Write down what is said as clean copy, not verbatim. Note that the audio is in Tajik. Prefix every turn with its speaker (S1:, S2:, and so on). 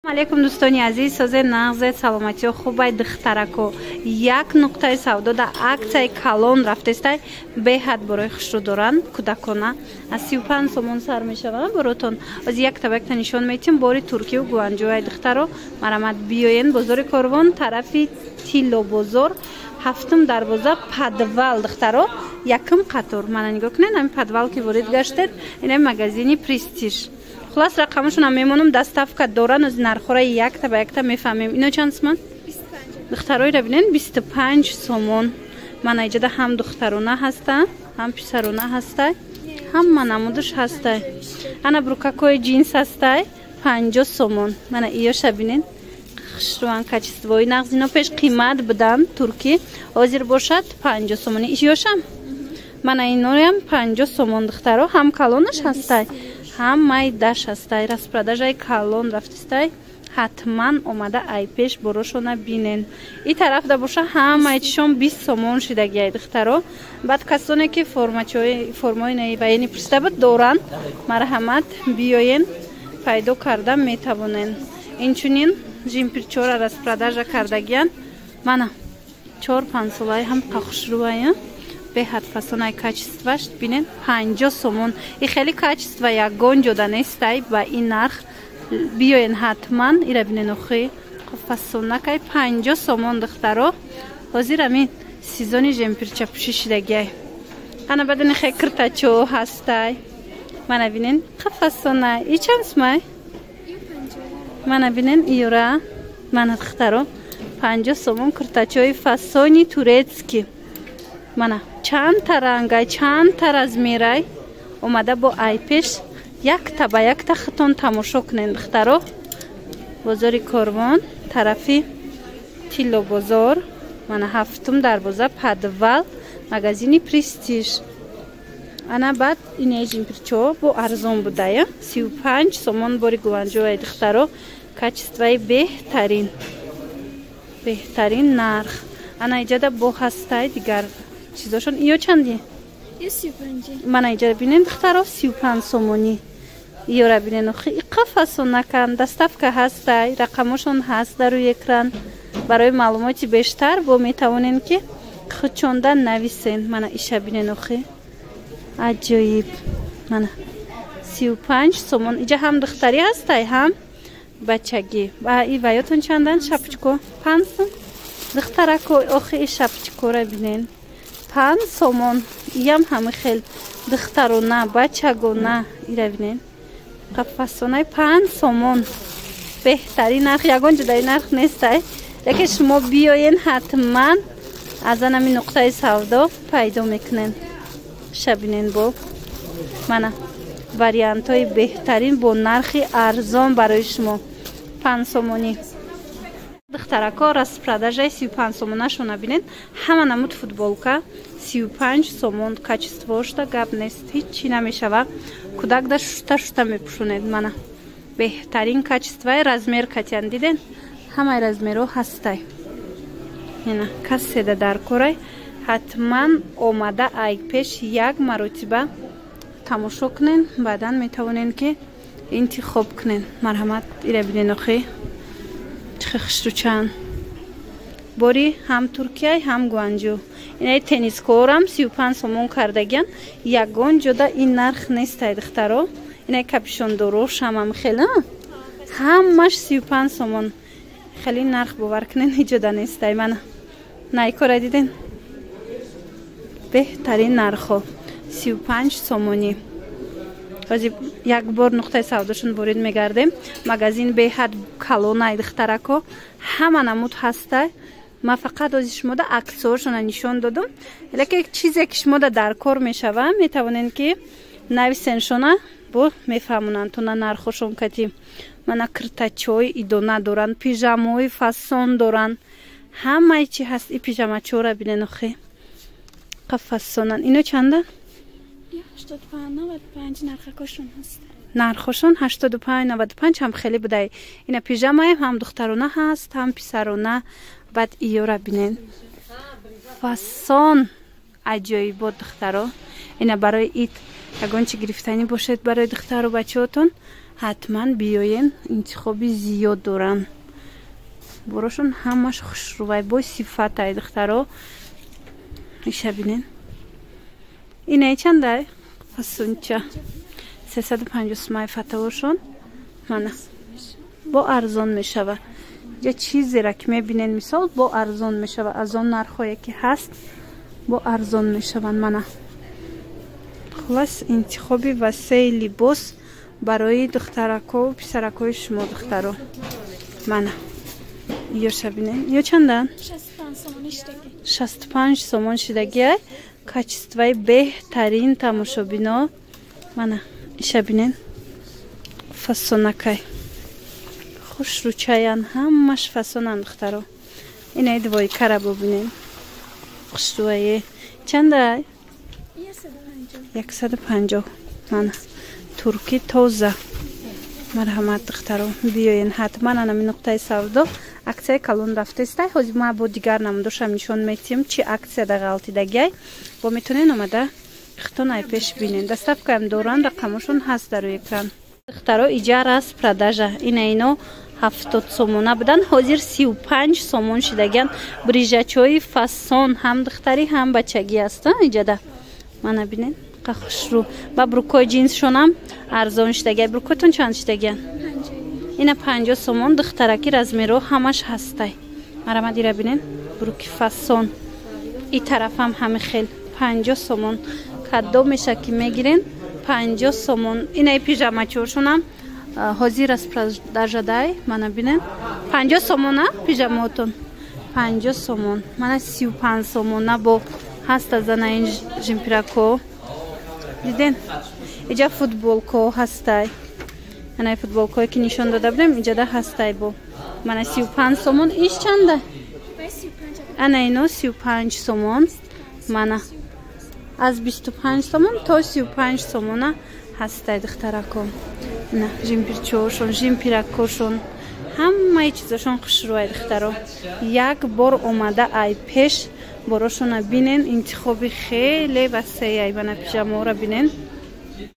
S1: Алейкум, дӯстони азиз, созе, нағзе, саломатиё хубай? Духтарако, як нуқтаи савдо да аксияи калон рафтестай, беҳад борои хушрӯ доранд, кӯдакона аз 35 сомон сар мешаванд боротон. Оз якта ба якта нишон метиҳем, бори туркию гуанҷоай. Духтаро, марамат, биёен бозори Корвон, тарафи Тилло бозор, ҳафтум дарвоза, подвал. Духтаро, якум қатор, мана нигоҳ кунед, ҳамин подвал ки ворид гаштед, ина магазини Престиж. Хулас, рақамашонам мемонам, доставка доран. Оз нархҳоро якта ба якта мефаҳмем. Ино чанд сомон, духтароира бинен? 25 сомон. Мана иҷода ҳам духтарона ҳаста, ҳам писарона ҳастай, ҳама намудаш ҳастай. Ана брюкакои ҷинс ҳастай, 50 сомон. Мана иёша бинен, хушрӯан, качествои нағз. Ино пеш қимат буданд туркӣ, ҳозир бошад 50 сомони. Иёшам мана иноям 50 сомон. Духтаро, ҳам калонаш ҳастай, ҳам майдаш ҳастай. Распродажаи калон рафтистай, ҳатман омада айпеш борошона бинен. И тарафда боша, ҳамаи чишон 20 сомон шидагиай, духтаро. Баъд касоне ки формаи военный пурсида буд, доранд, марҳамат, биёен, пайдо карда метавонен. Инчунин жемперчора распродажа кардагиян. Мана чор панҷсолаи ҳам қахушрӯая, беҳад фасонаи, качестваш бинен, 50 сомон. И хеле качество ягон ҷода нестай ба ин нарх, биёен ҳатман. Ира бинен, охи фасонакай, 50 сомон. Духтаро, ҳозир ҳамин сезони жемперча пӯшӣ шидагиай. Ана бадани хе киртачо ҳастай, мана бинен, қа фасона. И чанд сумай? Мана бинен июра. Мана, духтаро, 50 сомон киртачои фасони турецкий. Мана чандта рангай, чандта размерай. Омада бо айпеш якта ба якта хитон тамошо кунен. Духтаро, бозори Корвон, тарафи Тилло бозор, мана ҳафтум дарвоза, подвал, магазини Престиж. Ана баъд ине жемперчо бо арзон будая, 35 сомон, бори гуанҷоай. Духтаро, качествои беҳтарин, беҳтарин нарх. Ана иҷада бо ҳастай дигар чизошон. Иё чанди? Мана иҷа бинен, духтаро, 35 сомонӣ. Иёра бинен, охи иқа фасонакан. Доставка ҳастай, рақамошон ҳаст дар рӯи экран. Барои маълумоти бештар бо метавонен ки худчонда нависен. Мана иша бинен, охи аҷоиб, мана 35 сомон. Иҷа ҳам духтарӣ ҳастай, ҳам бачагӣ. И ваётон чандан? Шапочко 5 сом. Духтарако, охи и шапочкора бинен, 5 сомон. Иям ҳами хел духтарона, бачагона. Ира бинен, қафасонаи, 5 сомон, беҳтарин нарх, ягон ҷудаи нарх нестай. Лекин шумо биёен, ҳатман аз анами нуқтаи савдо пайдо мекунен. Шабинен, бо мана вариантҳои беҳтарин бо нархи арзон барои шумо, 5 сомонӣ. Духтарако, распродажаи 35 сомонашона бинед. Ҳама намуд футболка 35 сомон, качествошда гап нест, ҳеҷ чӣ намешава. Кӯдак да шуста шуста мепӯшонед. Мана беҳтарин качествои, размер катян диден, ҳамаи размерҳо ҳастай. Ина каседа дар корай, ҳатман омада ай пеш як маротиба тамошо кунен, баъдан метавонен ки интихоб кунен. Марҳамат, ира бинен, охи чихе хушрӯчанд, бори ҳам туркияй, ҳам гуанҷу. Инаи теннискорам 35 сомон кардагиян, ягон ҷода ин нарх нестай, духтаро. Инаи капюшондорошамам хела, ҳамаш 35 сомон. Хеле нарх, бовар кунен, ҳеҷода нестай. Мана найкора диден, беҳтарин нархҳо, 35 сомонӣ. Ҳозир як бор нуқтаи савдошон ворид мегардем. Магазин беҳад калонай, духтарако, ҳама намуд ҳастай. Ман фақат ҳозир шумода аксҳошона нишон додум, лекин чизе ки шумода дар кор мешава, метавонед ки нависеншона, бо мефаҳмонанд туна нархошон кати. Мана киртачои идона доранд, пижамои фасон доранд, ҳамаи чи ҳаст. И пижамачора бинен, охи қафасонанд. Ино чанда? Нархошон 85, 95 ҳам хеле будай. Ина пижамаем ҳам духтарона ҳаст, ҳам писарона. Баъд иёра бинен, фасон, аҷоибот. Духтаро, ина барои ид ягон чи гирифтанӣ бошед барои духтару бачаҳотон. Ҳатман биёен, интихоби зиёд доранд. Борошон ҳамаш хушрӯвай, бо сифатай, духтаро. Иша бинен. Инаи чандай? Фасунча. 350 сумай фатавошон. Мана. Бо арзон мешава. Ҷа чизера ки мебинен, мисол, бо арзон мешава. Аз он нархое ки ҳаст, бо арзон мешаванд. Мана. Хулас, интихоби васеи либос барои духтарако, писаракои шумо, духтаро. Мана. Ёша бинен. Ё чандан? 65 сомон шидагиай. Качествои беҳтарин, тамошобино. Мана, иша бинен. Фасонакай. Хушрӯчаян, ҳамаш фасонан, духтаро. Инаи двойкара бубинем. Хушрӯае. Чандай? 150. Мана. Турки тоза. Марҳамат, духтаро, биёен ҳатман анами нуқтаи савдо. Аксияи калон рафтестай. Ҳозир ма бо дигар намудошам нишон метиҳем, чи аксия да ғалтидагиай. Бо метонен омада хитон ай пеш бинен. Доставкаам доранд, рақамошон ҳаст дар рӯи экран. Духтаро, иҷа распродажа. Ина ино 70 сомона будан, ҳозир 35 сомон шидагиан. Бриджачои фасон, ҳам духтарӣ, ҳам бачагӣ аст иҷада. Мана бинен, қа хушрӯ. Ба брукои ҷинсшонам арзон шидагиай. Брукотон чанд шидагиан? Ина 50 сомон, духтараки, размеро ҳамаш ҳастай. Марамад, ира бинен, бруки фасон. И тарафам ҳами хел 50 сомон. Кадом меша ки мегирен, 50 сомон. Инаи пижамачошонам ҳозир распродажадай. Мана бинен, 50 сомона пижамотон, 50 сомон. Мана 35 сомона бо ҳаста зана ин жимпирако. Диден, иҷа футболко ҳастай. Анаи футболкое ки нишон дода будем, иҷада ҳастай бо. Мана 35 сомон. Иш чанда? Ана ино 35 сомон. Мана аз 25 сомон то 35 сомона ҳастай, духтарако. На жимпирчошон, жимпиракошон, ҳамаи чизошон хушрӯай, духтаро. Як бор омада ай пеш борошона бинен, интихоби хеле васеай. Мана пижаморо бинен.